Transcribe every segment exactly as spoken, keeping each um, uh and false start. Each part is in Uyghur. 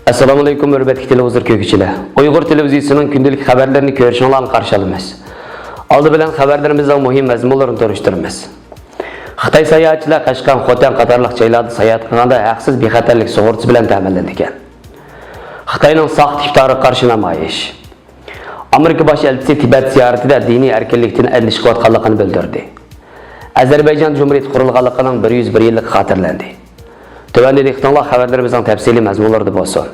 ئەسسالامۇئەلەيكۇم، ھۆرمەتلىك تېلېۋىزور كۆرگۈچىلەر. ئۇيغۇر تېلېۋىزىيىسىنىڭ كۈندىلىك خەۋەرلىرىنى كۆرۈشۈڭلارنى قارشى ئالىمىز. ئالدى بىلەن خەۋەرلىرىمىزنىڭ مۇھىم مەزمۇنلىرىنى تونۇشتۇرىمىز. خىتاي ساياھەتچىلەر قەشقەر، خوتەن قاتارلىق جايلاردا ساياھەت قىلغاندا ھەقسىز بىخەتەرلىك سۇغۇرتىسى بىلەن تەمىنلىنىدىكەن. خىتاينىڭ ساختا ئىپتارىغا قارشى نامايىش. ئامېرىكا باش ئەلچىسى تىبەت زىيارىتىدە دىنىي ئەركىنلىكتىن ئەندىشە قىلىۋاتقانلىقىنى بىلدۈردى. ئەزەربەيجان جۇمھۇرىيىتى قۇرۇلغانلىقىنىڭ بىر يۈز بىر يىللىقى خاتىرىلەندى. تۆۋەندە دىققىتىڭلار خەۋەرلىرىمىزنىڭ تەپسىلىي مەزمۇنلىرىدا بولسۇن.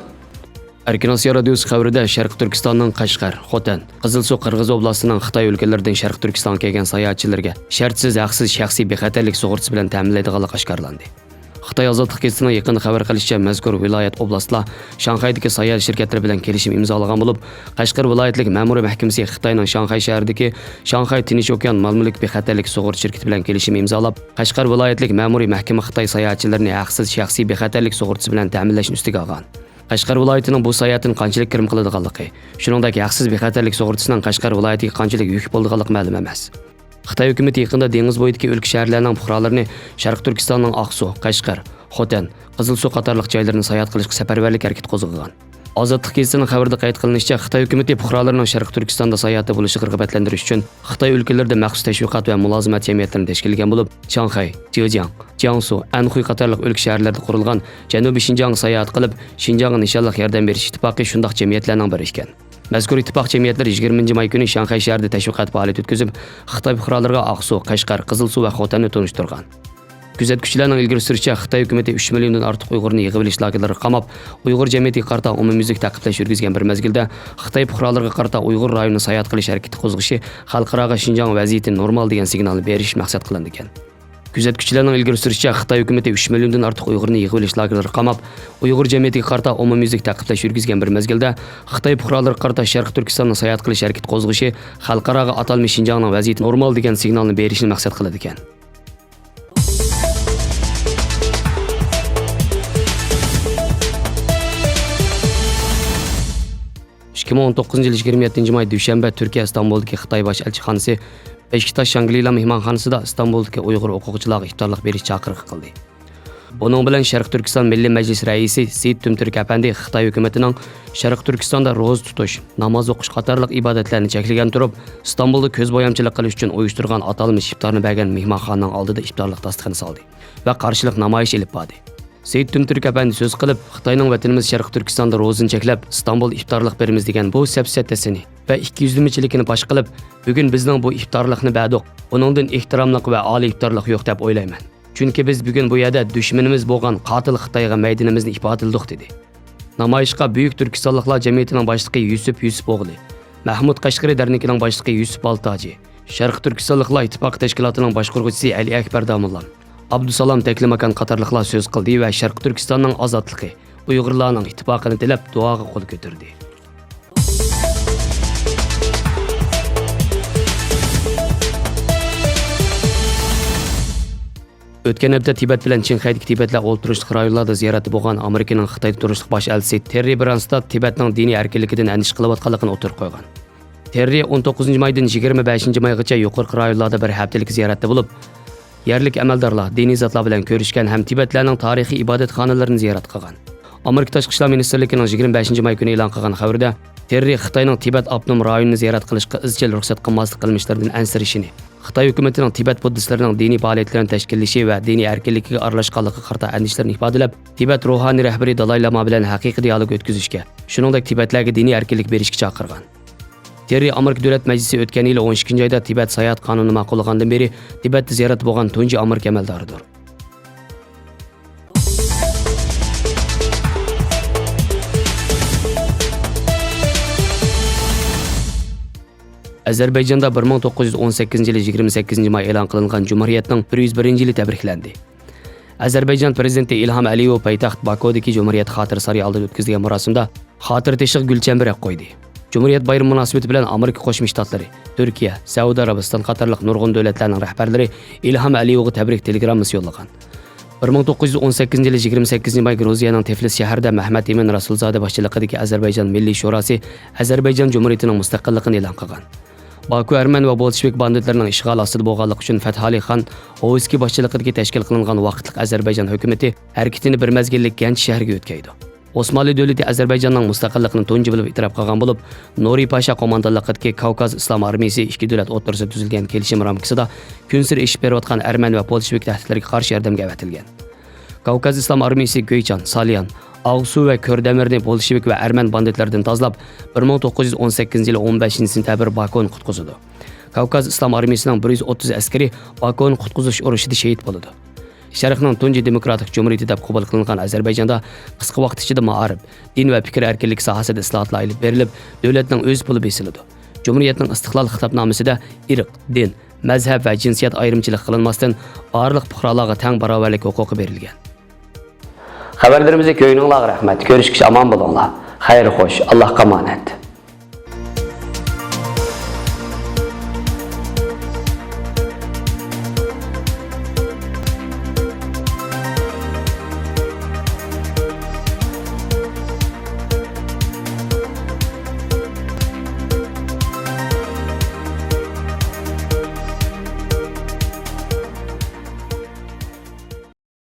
ئەركىن ئاسىيا رادىيوسى خەۋىرىدە شەرقىي تۈركىستاننىڭ قەشقەر، خوتەن، قىزىلسۇ، قىرغىز ئوبلاستىنىڭ خىتاي ئۆلكىلىرىدىن شەرقىي تۈركىستانغا كەلگەن ساياھەتچىلەرگە شەرتسىز، ھەقسىز شەخسىي بىخەتەرلىك سۇغۇرتىسى بىلەن تەمىنلەيدىغانلىقى ئاشكارىلاندى. خىتاي ئازادلىق گېزىتىنىڭ يېقىندا خەۋەر قىلىشىچە، مەزكۇر ۋىلايەت، ئوبلاستلار شاڭخەيدىكى ساياھەت شىركەتلىرى بىلەن كېلىشىم ئىمزالىغان بولۇپ، قەشقەر ۋىلايەتلىك مەمۇرىي مەھكىمىسى خىتاينىڭ شاڭخەي شەھىرىدىكى شاڭخەي تىنچ ئوكيان مال مۈلۈك بىخەتەرلىك سۇغۇرتا شىركىتى بىلەن كېلىشىم ئىمزالاپ، قەشقەر ۋىلايەتلىك مەمۇرىي مەھكىمە خىتاي ساياھەتچىلىرىنى ھەقسىز شەخسىي بىخەتەرلىك سۇغۇرتىسى بىلەن تەمىنلەشنى ئۈستىگە ئالغان. قەشقەر ۋىلايىتىنىڭ بۇ ساياھەتتىن قانچىلىك كىرىم قىلىدىغانلىقى، شۇنىڭدەك ھەقسىز بىخەتەرلىك سۇغۇرتىسىنىڭ قەشقەر ۋىلايىتىگە قانچىلىك يۈك بولىدىغانلىقى مەلۇم ئەمەس. خىتاي ھۆكۈمىتى يېقىندا دېڭىز بويىدىكى ئۆلكە شەھەرلەرنىڭ پۇقرالىرىنى شەرقىي تۈركىستاننىڭ ئاقسۇ، قەشقەر، خوتەن، قىزىلسۇ قاتارلىق جايلىرىنى ساياھەت قىلىشقا سەپەرۋەرلىك ھەرىكىتى قوزغىغان. ئازادلىق گېزىتىنىڭ خەۋىرىدە قەيت قىلىنىشىچە، خىتاي ھۆكۈمىتى پۇقرالىرىنىڭ شەرقىي تۈركىستاندا ساياھەتتە بولۇشىغا رىغبەتلەندۈرۈش ئۈچۈن خىتاي ئۆلكىلىرىدە مەخسۇس تەشۋىقات ۋە مۇلازىمەت جەمئىيەتلىرىنى تەشكىللىگەن بولۇپ، شاڭخەي، جېجياڭ، جياڭسۇ، ئەنخۇي قاتارلىق ئۆلكە شەھەرلىرىدە قۇرۇلغان جەنۇبىي شىنجاڭغا ساياھەت قىلىپ، شىنجاڭغا نىشانلىق ياردەم بېرىش ئىتتىپاقى شۇنداق جەمئىيەتلەرنىڭ بىرى ئىكەن. مەزكۇر ئىتتىپاق جەمئىيەتلىرى يىگىرمىنچى ماي كۈنى شاڭخەي شەھىرىدە تەشۋىقات پائالىيىتى ئۆتكۈزۈپ، خىتاي پۇقرالىرىغا ئاقسۇ، قەشقەر، قىزىلسۇ ۋە خوتەننى تونۇشتۇرغان. كۆزەتكۈچىلەرنىڭ ئىلگىرى سۈرۈشىچە، خىتاي ھۆكۈمىتى ئۈچ مىليوندىن ئارتۇق ئۇيغۇرنى يىغىۋېلىش لاگېرلىرىغا قاماپ، ئۇيغۇر جەمئىيىتىگە قارىتا ئومۇميۈزلۈك تەقىبلەش يۈرگۈزگەن بىر مەزگىلدە، خىتاي پۇقرالىرىغا قارىتا ئۇيغۇر رايونىدا ساياھەت قىلىش ھەرىكىتى قوزغىشى خەلقئاراغا شىنجاڭ ۋەزىيىتى نورمال دېگەن سىگنالنى بېرىش مەقسەت قىلىنىدىكەن. كۆزەتكۈچىلەرنىڭ ئىلگىرى سۈرۈشىچە، خىتاي ھۆكۈمىتى ئۈچ مىليوندىن ئارتۇق ئۇيغۇرنى يىغىۋېلىش لاگېرلىرىغا قاماپ، ئۇيغۇر جەمئىيىتىگە قارىتا ئومۇميۈزلۈك تەقىبلەش يۈرگۈزگەن بىر مەزگىلدە، خىتاي پۇقرالىرىغا قارىتا شەرقىي تۈركىستاندا ساياھەت قىلىش ھەرىكىتى قوزغىشى خەلقئاراغا ئاتالمىش شىنجاڭنىڭ ۋەزىيىتى نورمال دېگەن سىگنالنى بېرىشنى مەقسەت قىلىدىكەن. ئىككى مىڭ ئون توققۇزىنچى يىل يىگىرمە يەتتىنچى ماي، دۈشەنبە، تۈركىيە ئىستانبۇلدىكى خىتاي باش ئەلچىخانىسى بېشىكتاش شانگرىلا مېھمانخانىسىدا ئىستانبۇلدىكى ئۇيغۇر ئوقۇغۇچىلارغا ئىپتارلىق بېرىش چاقىرىقى قىلدى. بۇنىڭ بىلەن شەرقىي تۈركىستان مىللىي مەجلىس رەئىسى سېيىت تۈمتۈرك ئەپەندى خىتاي ھۆكۈمىتىنىڭ شەرقىي تۈركىستاندا روزا تۇتۇش، ناماز ئوقۇش قاتارلىق ئىبادەتلەرنى چەكلىگەن تۇرۇپ، ئىستانبۇلدا كۆز بويامچىلىق قىلىش ئۈچۈن ئۇيۇشتۇرغان ئاتالمىش ئىپتارنى بەرگەن مېھمانخانىنىڭ ئالدىدا ئىپتارلىق داستىخىنى سالدى ۋە قارشىلىق نامايىشى ئېلىپ باردى. سېيىت تۈمتۈرك ئەپەندى سۆز قىلىپ، خىتاينىڭ ۋەتىنىمىز شەرقىي تۈركىستاندا روزىنى چەكلەپ، ئىستانبۇلدا ئىپتارلىق بېرىمىز دېگەن بۇ سەپسەتىسىنى ۋە ئىككى يۈزلىمىچىلىكىنى پاش قىلىپ، بۈگۈن بىزنىڭ بۇ ئىپتارلىقنى بەردۇق، بۇنىڭدىن ئېھتىراملىق ۋە ئالىي ئىپتارلىق يوق دەپ ئويلايمەن. چۈنكى بىز بۈگۈن بۇ يەردە دۈشمىنىمىز بولغان قاتىل خىتايغا مەيدىنىمىزنى ئىپادىلىدۇق، دېدى. نامايىشقا بۈيۈك تۈركىستانلىقلار جەمئىيىتىنىڭ باشلىقى يۈسۈپ يۈسۈپئوغلى، مەھمۇد قەشقىرى دەرنىكىنىڭ باشلىقى يۈسۈپ بالتاجى، شەرقىي تۈركىستانلىقلار ئىتتىپاقى تەشكىلاتىنىڭ باشقۇرغۇچىسى ئەلى ئەكبەر داموللام، ئابدۇسالام تەكلىماكان قاتارلىقلار سۆز قىلدى ۋە شەرقىي تۈركىستاننىڭ ئازادلىقى، ئۇيغۇرلارنىڭ ئىتتىپاقىنى تىلەپ، دۇئاغا قول كۆتۈردى. ئۆتكەن ھەپتە تىبەت بىلەن چىڭخەيدىكى تىبەتلەر ئولتۇرۇشلۇق رايونلاردا زىيارەتتە بولغان ئامېرىكىنىڭ خىتايدا تۇرۇشلۇق باش ئەلچىسى تېررى برانستاد تىبەتنىڭ دىنىي ئەركىنلىكىدىن ئەندىشە قىلىۋاتقانلىقىنى ئوتتۇرىغا قويغان. تېررى ئون توققۇزىنچى مايدىن يىگىرمە بەشىنچى مايغىچە يۇقىرىقى رايونلاردا بىر ھەپتىلىك زىيارەتتە بولۇپ، يەرلىك ئەمەلدارلار، دىنىي زاتلار بىلەن كۆرۈشكەن ھەم تىبەتلەرنىڭ تارىخىي ئىبادەتخانىلىرىنى زىيارەت قىلغان. ئامېرىكا تاشقى ئىشلار مىنىستىرلىكىنىڭ يىگىرمە بەشىنچى ماي كۈنى ئېلان قىلغان خەۋىرىدە، تېررى خىتاينىڭ تىبەت ئاپتونوم رايونىنى زىيارەت قىلىشقا ئىزچىل رۇخسەت قىلماسلىق قىلمىشلىرىدىن ئەنسىرىشىنى، خىتاي ھۆكۈمىتىنىڭ تىبەت بۇددىستلىرىنىڭ دىنىي پائالىيەتلىرىنى تەشكىللىشى ۋە دىنىي ئەركىنلىكىگە ئارىلاشقانلىقىغا قارىتا ئەندىشىلىرىنى ئىپادىلەپ، تىبەت روھانىي رەھبىرى دالاي لاما بىلەن ھەقىقىي دىئالوگ ئۆتكۈزۈشكە، شۇنىڭدەك تىبەتلەرگە دىنىي ئەركىنلىك بېرىشكە چاقىرغان. تېررى ئامېرىكا دۆلەت مەجلىسى ئۆتكەن يىلى ئون ئىككىنچى ئايدا تىبەت ساياھەت قانۇنىنى ماقۇللىغاندىن بېرى تىبەتتە زىيارەتتە بولغان تۇنجى ئامېرىكا ئەمەلدارىدۇر. ئەزەربەيجاندا بىر مىڭ توققۇز يۈز ئون سەككىزىنچى يىلى يىگىرمە سەككىزىنچى ماي ئېلان قىلىنغان جۇمھۇرىيەتنىڭ بىر يۈز بىرىنچى يىلى تەبرىكلەندى. ئەزەربەيجان پىرېزىدېنتى ئىلھام ئەلىيېۋ پايتەخت باكۇدىكى جۇمھۇرىيەت خاتىرە سارىيى ئالدىدا ئۆتكۈزۈلگەن مۇراسىمدا خاتىرە تېشىغا گۈل چەمبىرەك قويدى. جۇمھۇرىيەت بايرىمى مۇناسىۋىتى بىلەن ئامېرىكا قوشما شتاتلىرى، تۈركىيە، سەئۇدى ئەرەبىستان قاتارلىق نۇرغۇن دۆلەتلەرنىڭ رەھبەرلىرى ئىلھام ئەلىيېۋغا تەبرىك تېلېگراممىسى يوللىغان. بىر مىڭ توققۇز يۈز ئون سەككىزىنچى يىلى يىگىرمە سەككىزىنچى ماي گرۇزىيەنىڭ تىفلىس شەھىرىدە مەھمەت ئىمىن رەسۇلزادە باشچىلىقىدىكى ئەزەربەيجان مىللىي شوراسى ئەزەربەيجان جۇمھۇرىيىتىنىڭ مۇستەقىللىقىنى ئېلان قىلغان. باكۇ ئەرمەن ۋە بولشېۋىك باندىتلىرىنىڭ ئىشغالى ئاستىدا بولغانلىقى ئۈچۈن فەتھالى خان ئوۋسكىي باشچىلىقىدىكى تەشكىل قىلىنغان ۋاقىتلىق ئەزەربەيجان ھۆكۈمىتى ھەرىكىتىنى بىر مەزگىللىك گەنچ شەھىرىگە يۆتكەيدۇ. ئوسمانلى دۆلىتى ئەزەربەيجاننىڭ مۇستەقىللىقىنى تۇنجى بولۇپ ئېتىراپ قىلغان بولۇپ، نۇرى پاشا قوماندانلىقىدىكى كاۋكاز ئىسلام ئارمىيىسى ئىككى دۆلەت ئوتتۇرىسىدا تۈزۈلگەن كېلىشىم رامكىسىدا كۈنسېرى ئېشىپ بېرىۋاتقان ئەرمەن ۋە بولشېۋىك تەھدىتلىرىگە قارشى ياردەمگە ئەۋەتىلگەن. كاۋكاز ئىسلام ئارمىيىسى گۆيچان، ساليان، ئاقسۇ ۋە كۆردەمىرنى بولشېۋىك ۋە ئەرمەن باندىتلىرىدىن تازىلاپ، بىر مىڭ توققۇز يۈز ئون سەككىزىنچى يىلى ئون بەشىنچى سېنتەبىر باكۇنى قۇتقۇزىدۇ. كاۋكاز ئىسلام ئارمىيىسىنىڭ بىر يۈز ئوتتۇز ئەسكىرى باكۇنى قۇتقۇزۇش ئۇرۇشىدا شېھىت بولىدۇ. شەرقنىڭ تۇنجى دېموكراتىك جۇمھۇرىيىتى دەپ قوبۇل قىلىنغان ئەزەربەيجاندا قىسقا ۋاقىت ئىچىدە مائارىپ، دىن ۋە پىكىر ئەركىنلىكى ساھەسىدە ئىسلاھاتلار ئېلىپ بېرىلىپ، دۆلەتنىڭ ئۆز پۇلى بېسىلىدۇ. جۇمھۇرىيەتنىڭ ئىستىقلال خىتابنامىسىدە ئىرق، دىن، مەزھەپ ۋە جىنسىيەت ئايرىمچىلىقى قىلىنماستىن، بارلىق پۇقرالارغا تەڭ باراۋەرلىك ھوقۇقى بېرىلگەن. خەۋەرلىرىمىزنى كۆرگىنىڭلارغا رەھمەت. كۆرۈشكىچە ئامان بولۇڭلار. خەير خوش، ئاللاھقا ئامانەت.